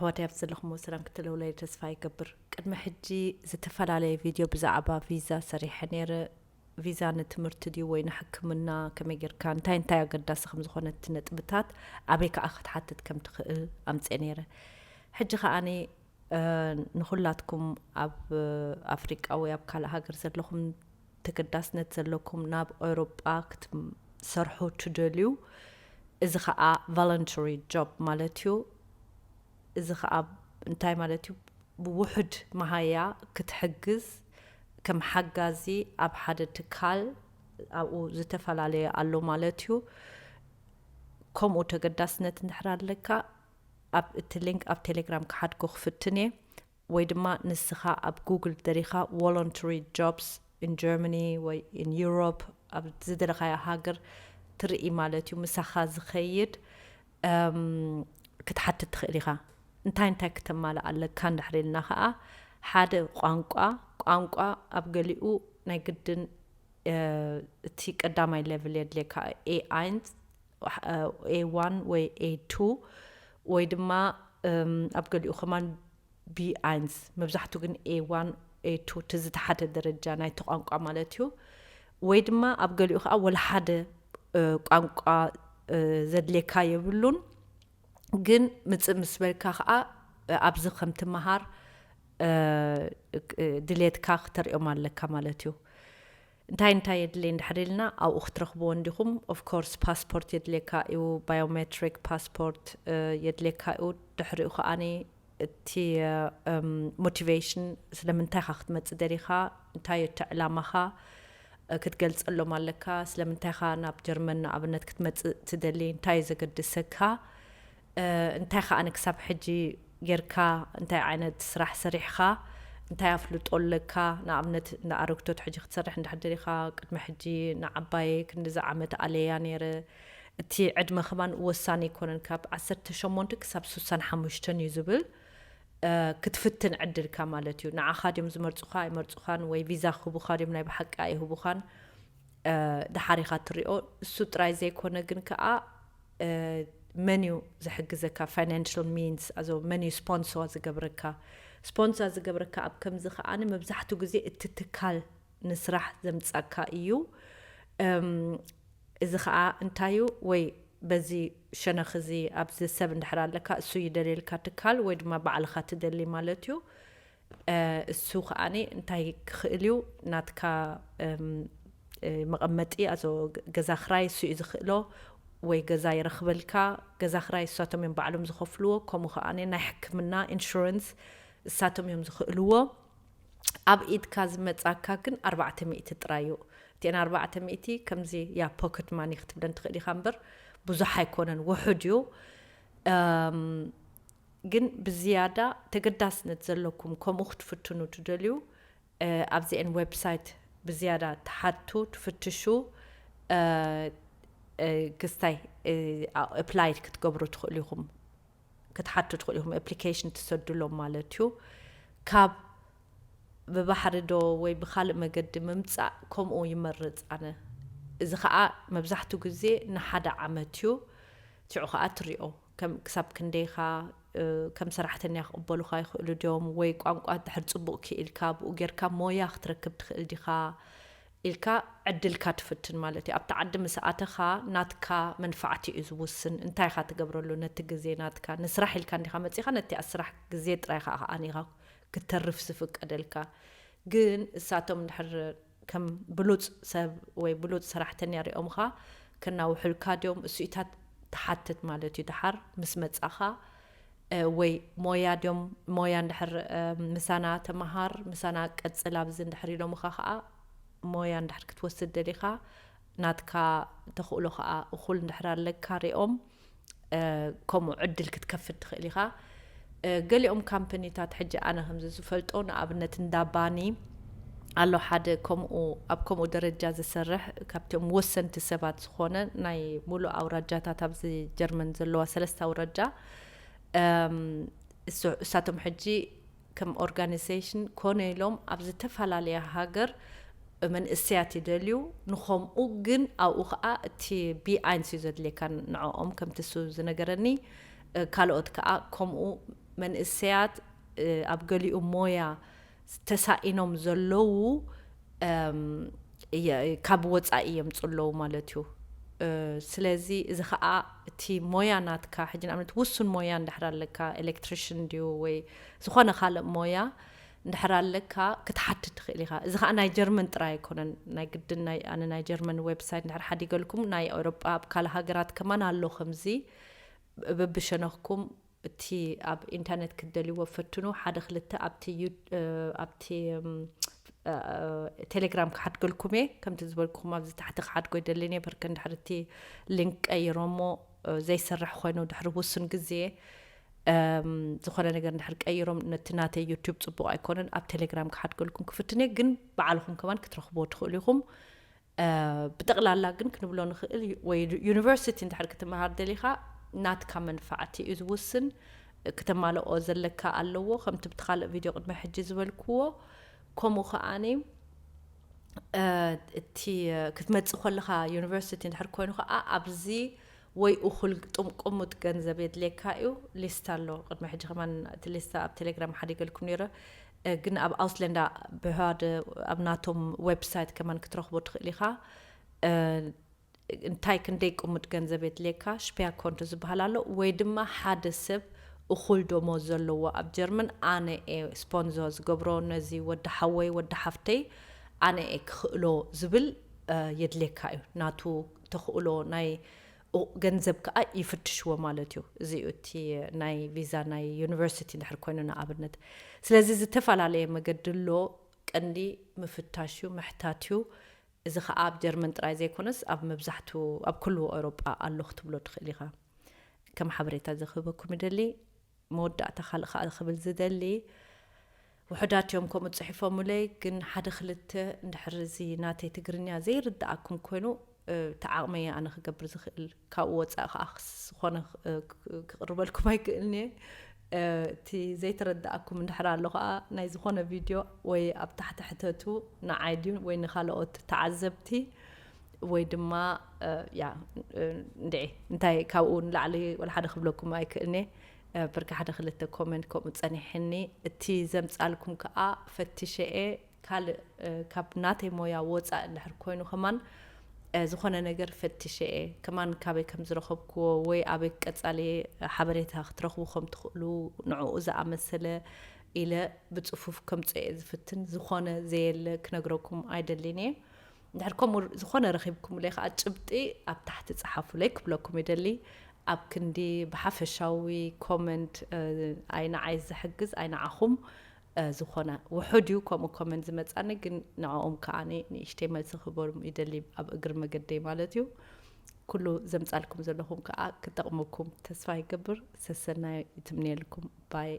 ኣሕዋተይ ኣብቲ ዘለኹምዎ ሰላም ክትህልውለይ ተስፋ ይገብር። ቅድሚ ሕጂ ዝተፈላለየ ቪድዮ ብዛዕባ ቪዛ ሰሪሐ ነይረ። ቪዛ ንትምህርቲ ድዩ ወይ ንሕክምና፣ ከመይ ጌርካ፣ እንታይ እንታይ ኣገዳሲ ከም ዝኾነ እቲ ነጥብታት፣ ኣበይ ከኣ ክትሓትት ከም ትኽእል ኣምጽኤ ነይረ። ሕጂ ከኣኒ ንኹላትኩም ኣብ ኣፍሪቃ ወይ ኣብ ካልእ ሃገር ዘለኹም፣ ተገዳስነት ዘለኩም ናብ ኤውሮጳ ክትሰርሑ ትደልዩ፣ እዚ ኸኣ voluntary job ማለት እዩ። እዚ ኸኣ እንታይ ማለት እዩ? ብውሑድ መሃያ ክትሕግዝ፣ ከም ሓጋዚ ኣብ ሓደ ትካል ኣብኡ ዝተፈላለየ ኣሎ ማለት እዩ። ከምኡ ተገዳስነት እንድሕር ኣለካ፣ ኣብ እቲ ሊንክ ኣብ ቴሌግራም ክሓድጎ ክፍትን እየ። ወይ ድማ ንስኻ ኣብ ጉግል ደሪኻ voluntary jobs in Germany ወይ in Europe፣ ኣብ ዝደለኻዮ ሃገር ትርኢ ማለት እዩ። ምሳኻ ዝኸይድ ክትሓትት ትኽእል ኢኻ። እንታይ እንታይ ክተማልእ ኣለካ እንድሕር ኢልና ኸዓ፣ ሓደ ቋንቋ። ቋንቋ ኣብ ገሊኡ ናይ ግድን እቲ ቀዳማይ ሌቭል የድልየካ፣ ኤ ዋን ወይ ኤ ቱ፣ ወይ ድማ ኣብ ገሊኡ ከማን ቢ ዋን፣ መብዛሕቱ ግን ኤ ዋን ኤ ቱ እቲ ዝተሓተ ደረጃ ናይቲ ቋንቋ ማለት እዩ። ወይ ድማ ኣብ ገሊኡ ከዓ ወላ ሓደ ቋንቋ ዘድልየካ የብሉን። ግን ምጽእ ምስ በልካ ከዓ ኣብዚ ከም ትመሃር ድሌትካ ክተርእዮም ኣለካ ማለት እዩ። እንታይ እንታይ የድልየ እንድሕር ኢልና ኣብኡ ክትረኽብዎ እንዲኹም። Of course ፓስፖርት የድልየካ እዩ፣ biometric ፓስፖርት የድልየካ እዩ። ድሕሪኡ ከዓኒ እቲ ሞቲቬሽን፣ ስለምንታይ ኢኻ ክትመጽእ ደሊኻ፣ እንታይ እቲ ዕላማኻ ክትገልጸሎም ኣለካ። ስለምንታይ ኢኻ ናብ ጀርመን ንኣብነት ክትመጽእ ትደሊ፣ እንታይ እዩ ዘገድሰካ፣ እንታይ ከኣ ክሳብ ሕጂ ጌርካ፣ እንታይ ዓይነት ስራሕ ሰሪሕካ፣ እንታይ ኣፍልጦ ኣለካ። ንኣብነት ንኣረግቶት ሕጂ ክትሰርሕ እንድሕር ደሊኻ፣ ቅድሚ ሕጂ ንዓባየ ክንድዚ ዓመት ኣለያ ነይረ። እቲ ዕድመ ከማን ወሳኒ ኣይኮነን፣ ካብ ዓሰርተ ሸሞንተ ክሳብ ስሳን ሓሙሽተን እዩ ዝብል። ክትፍትን ዕድልካ ማለት እዩ። ንዓኻ ድዮም ዝመርጹኻ ኣይመርጹኻን፣ ወይ ቪዛ ክህቡኻ ድዮም ናይ ብሓቂ ኣይህቡኻን፣ ድሓር ኢኻ ትሪኦ። እሱ ጥራይ ዘይኮነ ግን ከኣ መን እዩ ዝሕግዘካ፣ financial means፣ ኣዞ መን እዩ ስፖንሶ ዝገብረካ። ስፖንሶ ዝገብረካ ኣብ ከምዚ ከኣ መብዛሕትኡ ግዜ እቲ ትካል ንስራሕ ዘምጻካ እዩ። እዚ ከኣ እንታይ እዩ፣ ወይ በዚ ሸነኽ እዚ ኣብዚ ሰብ እንድሕር ኣለካ፣ እሱ ይደልየልካ ትካል፣ ወይ ድማ ባዕልኻ ትደሊ ማለት እዩ። እሱ ከኣ እንታይ ክኽእል እዩ፣ ናትካ መቐመጢ፣ ኣዞ ገዛ ክራይ እሱ እዩ ዝኽእሎ፣ ወይ ገዛ ይረኽበልካ። ገዛ ክራይ እሳቶም እዮም ባዕሎም ዝኸፍልዎ። ከምኡ ከኣ ናይ ሕክምና ኢንሹረንስ እሳቶም እዮም ዝኽእልዎ። ኣብ ኢድካ ዝመጻካ ግን ኣርባዕተ ሚእቲ ጥራይ እዩ። እቲአን ኣርባዕተ ሚእቲ ከምዚ ያ ፖከት ማኒ ክትብለን ትኽእል ኢኻ እምበር ብዙሕ ኣይኮነን፣ ውሑድ እዩ። ግን ብዝያዳ ተገዳስነት ዘለኩም ከምኡ ክትፍትኑ ትደልዩ፣ ኣብዚአን ዌብሳይት ብዝያዳ ትሓቱ፣ ትፍትሹ፣ ክስታይ ኣፕላይ ክትገብሩ ትኽእሉ ኢኹም። ክትሓቱ ትኽእሉ ኢኹም፣ ኣፕሊኬሽን ትሰድሎም ማለት እዩ። ካብ ብባሕሪ ዶ ወይ ብኻልእ መገዲ ምምጻእ ከምኡ ይመርጽ ኣነ። እዚ ኸኣ መብዛሕትኡ ግዜ ንሓደ ዓመት እዩ። ሽዑ ኸኣ ትሪኦ፣ ከም ክሳብ ክንደይኻ ከም ሰራሕተኛ ክቕበሉኻ ይኽእሉ ድዮም፣ ወይ ቋንቋ ድሕር ጽቡቕ ክኢልካ ብኡ ጌርካ ሞያ ክትረክብ ትኽእል ዲኻ ኢልካ ዕድልካ ትፍትን ማለት እዩ። ኣብቲ ዓዲ ምስ ኣተኻ ናትካ መንፋዕቲ እዩ ዝውስን። እንታይ ኢኻ ትገብረሉ ነቲ ግዜ ናትካ? ንስራሕ ኢልካ እንዲኻ መጺኻ፣ ነቲ ስራሕ ግዜ ጥራይ ኢኻ ከኣ ኢኻ ክተርፍ ዝፍቀደልካ። ግን እሳቶም እንድሕር ከም ብሉጽ ሰብ ወይ ብሉጽ ሰራሕተኛ ሪኦምኻ ከናውሑልካ ድዮም? እሱኢታት ትሓትት ማለት እዩ። ድሓር ምስ መጻኻ ወይ ሞያ ድዮም፣ ሞያ እንድሕር ምሳና ተመሃር፣ ምሳና ቀጽል ኣብዚ እንድሕር ኢሎምኻ ከኣ፣ ሞያ እንድሕር ክትወስድ ደሊኻ፣ ናትካ ተኽእሎ ከኣ እኹል እንድሕር ኣለካ ሪኦም፣ ከምኡ ዕድል ክትከፍት ትኽእል ኢኻ። ገሊኦም ካምፓኒታት ሕጂ ኣነ ከምዚ ዝፈልጦ፣ ንኣብነት እንዳ ባኒ ኣሎ ሓደ ከምኡ፣ ኣብ ከምኡ ደረጃ ዝሰርሕ፣ ካብቶም ወሰንቲ ሰባት ዝኾነ ናይ ሙሉእ ኣውራጃታት ኣብዚ ጀርመን ዘለዋ ሰለስተ ኣውራጃ፣ እሳቶም ሕጂ ከም ኦርጋኒዜሽን ኮነ ኢሎም ኣብ ዝተፈላለየ ሃገር መንእሰያት ይደልዩ። ንኸምኡ ግን ኣብኡ ኸዓ እቲ ቢ ዋን እዩ ዘድልየካ ንዕኦም፣ ከምቲ እሱ ዝነገረኒ። ካልኦት ከኣ ከምኡ መንእሰያት ኣብ ገሊኡ ሞያ ተሳኢኖም ዘለዉ ካብ ወፃኢ የምፁ ኣለዉ ማለት እዩ። ስለዚ እዚ ከዓ እቲ ሞያ ናትካ ሕጂ ንኣብነት ውሱን ሞያ እንድሕር ኣለካ፣ ኤሌክትሪሽን ድዩ ወይ ዝኾነ ካልእ ሞያ እንድሕር ኣለካ ክትሓትት ትኽእል ኢኻ። እዚ ከዓ ናይ ጀርመን ጥራይ ኣይኮነን፣ ናይ ግድን ናይ ኣነ ናይ ጀርመን ዌብሳይት እንድሕር ሓዲገልኩም ናይ ኤውሮጳ ኣብ ካልእ ሃገራት ከማን ኣሎ ከምዚ በብሸነኽኩም እቲ ኣብ ኢንተርኔት ክትደልይዎ ፈትኑ። ሓደ ክልተ ኣብቲ ኣብቲ ቴሌግራም ክሓድገልኩም እየ። ከምቲ ዝበልኩም ኣብዚ ታሕቲ ክሓድጎ ይደሊ ነበር ከንድሕር እቲ ሊንክ ቀይሮሞ ዘይሰርሕ ኮይኑ ድሕሪ ውሱን ግዜ ዝኾነ ነገር እንድሕር ቀይሮም ነቲ ናተይ ዩቱብ ፅቡቅ ኣይኮነን ኣብ ቴሌግራም ክሓድገልኩም ክፍትን እየ። ግን ባዕልኹም ከማን ክትረኽብዎ ትኽእሉ ኢኹም። ብጠቕላላ ግን ክንብሎ ንኽእል ወይ ዩኒቨርሲቲ እንድሕር ክትመሃር ደሊኻ ናትካ መንፋዕቲ እዩ ዝውስን። ክተማልኦ ዘለካ ኣለዎ ከምቲ ብቲ ካልእ ቪድዮ ቅድሚ ሕጂ ዝበልክዎ። ከምኡ ከዓኒ እቲ ክትመፅእ ከለኻ ዩኒቨርሲቲ እንድሕር ኮይኑ ከዓ ኣብዚ ወይ እኹል ጥምቁሙት ገንዘብ የድልየካ እዩ። ሊስታ ኣሎ ቅድሚ ሕጂ ከማን እቲ ሊስታ ኣብ ቴሌግራም ሓዲገልኩም ነይረ። ግን ኣብ ኣውስለንዳ ብሃደ ኣብ ናቶም ዌብሳይት ከማን ክትረኽቦ ትኽእል ኢኻ። እንታይ ክንደይ ቅሙጥ ገንዘብ የድልየካ ሽፒያ ኮንቶ ዝበሃል ኣሎ። ወይ ድማ ሓደ ሰብ እኹል ደሞዝ ዘለዎ ኣብ ጀርመን ኣነ እየ ስፖንዞ ዝገብሮ ነዚ ወዲ ሓወይ ወዲ ሓፍተይ ኣነ እየ ክኽእሎ ዝብል የድልየካ እዩ። ናቱ ተኽእሎ ናይ ገንዘብ ከዓ ይፍትሽዎ ማለት እዩ። እዚ እዩ እቲ ናይ ቪዛ ናይ ዩኒቨርሲቲ እንድሕር ኮይኑ ንኣብነት። ስለዚ ዝተፈላለየ መገዲ ኣሎ። ቀንዲ ምፍታሽ እዩ፣ ምሕታት እዩ። እዚ ከዓ ኣብ ጀርመን ጥራይ ዘይኮነስ ኣብ መብዛሕቱ ኣብ ኩሉ ኤውሮጳ ኣሎ ክትብሎ ትኽእል ኢኻ። ከም ሓበሬታ ዘኽህበኩም ይደሊ። መወዳእታ ካልእ ከዓ ክብል ዝደሊ ውሑዳት እዮም ከምኡ ፅሒፎምለይ። ግን ሓደ ክልተ እንድሕር እዚ ናተይ ትግርኛ ዘይርድኣኩም ኮይኑ እቲ ዓቕመይ ኣነ ክገብር ዝኽእል ካብኡ ወፃኢ ከዓ ዝኾነ ክቕርበልኩም ኣይክእልን እየ። እቲ ዘይተረድኣኩም እንድሕር ኣሎ ከዓ ናይ ዝኾነ ቪድዮ ወይ ኣብ ታሕቲ ሕተቱ ንዓይ ድዩ ወይ ንካልኦት ተዓዘብቲ ወይ ድማ ያ እንድዒ እንታይ ካብኡ ንላዕሊ ወላ ሓደ ክብለኩም ኣይክእልን እየ። ብርኪ ሓደ ክልተ ኮመንት ከምኡ ፀኒሕኒ እቲ ዘምፃልኩም ከዓ ፈትሸ እየ። ካልእ ካብ ናተይ ሞያ ወፃእ እንድሕር ኮይኑ ከማን ዝኾነ ነገር ፈትሸ እየ ከማን ካበይ ከም ዝረኸብክዎ ወይ ኣበይ ቀፃሊ ሓበሬታ ክትረኽቡ ከም ትኽእሉ ንዕኡ ዝኣመሰለ ኢለ ብፅፉፍ ከምፅኦ እየ ዝፍትን። ዝኾነ ዘየለ ክነግረኩም ኣይደልን እየ። እንድሕር ከምኡ ዝኾነ ረኺብኩምለይ ከዓ ጭብጢ ኣብ ታሕቲ ፀሓፉለይ ክብለኩም ይደሊ። ኣብ ክንዲ ብሓፈሻዊ ኮመንት ኣይ ንዓይ ዝሕግዝ ኣይ ንዓኹም ዝኾነ ውሑድ እዩ ከምኡ ኮመንት ዝመፃኒ። ግን ንዕኦም ከዓ ንእሽተይ መልሲ ክህቦም ይደሊ ኣብ እግሪ መገደይ ማለት እዩ። ኩሉ ዘምፃልኩም ዘለኹም ከዓ ክጠቕመኩም ተስፋ ይገብር። ሰሰናዩ ይትምንየልኩም ባይ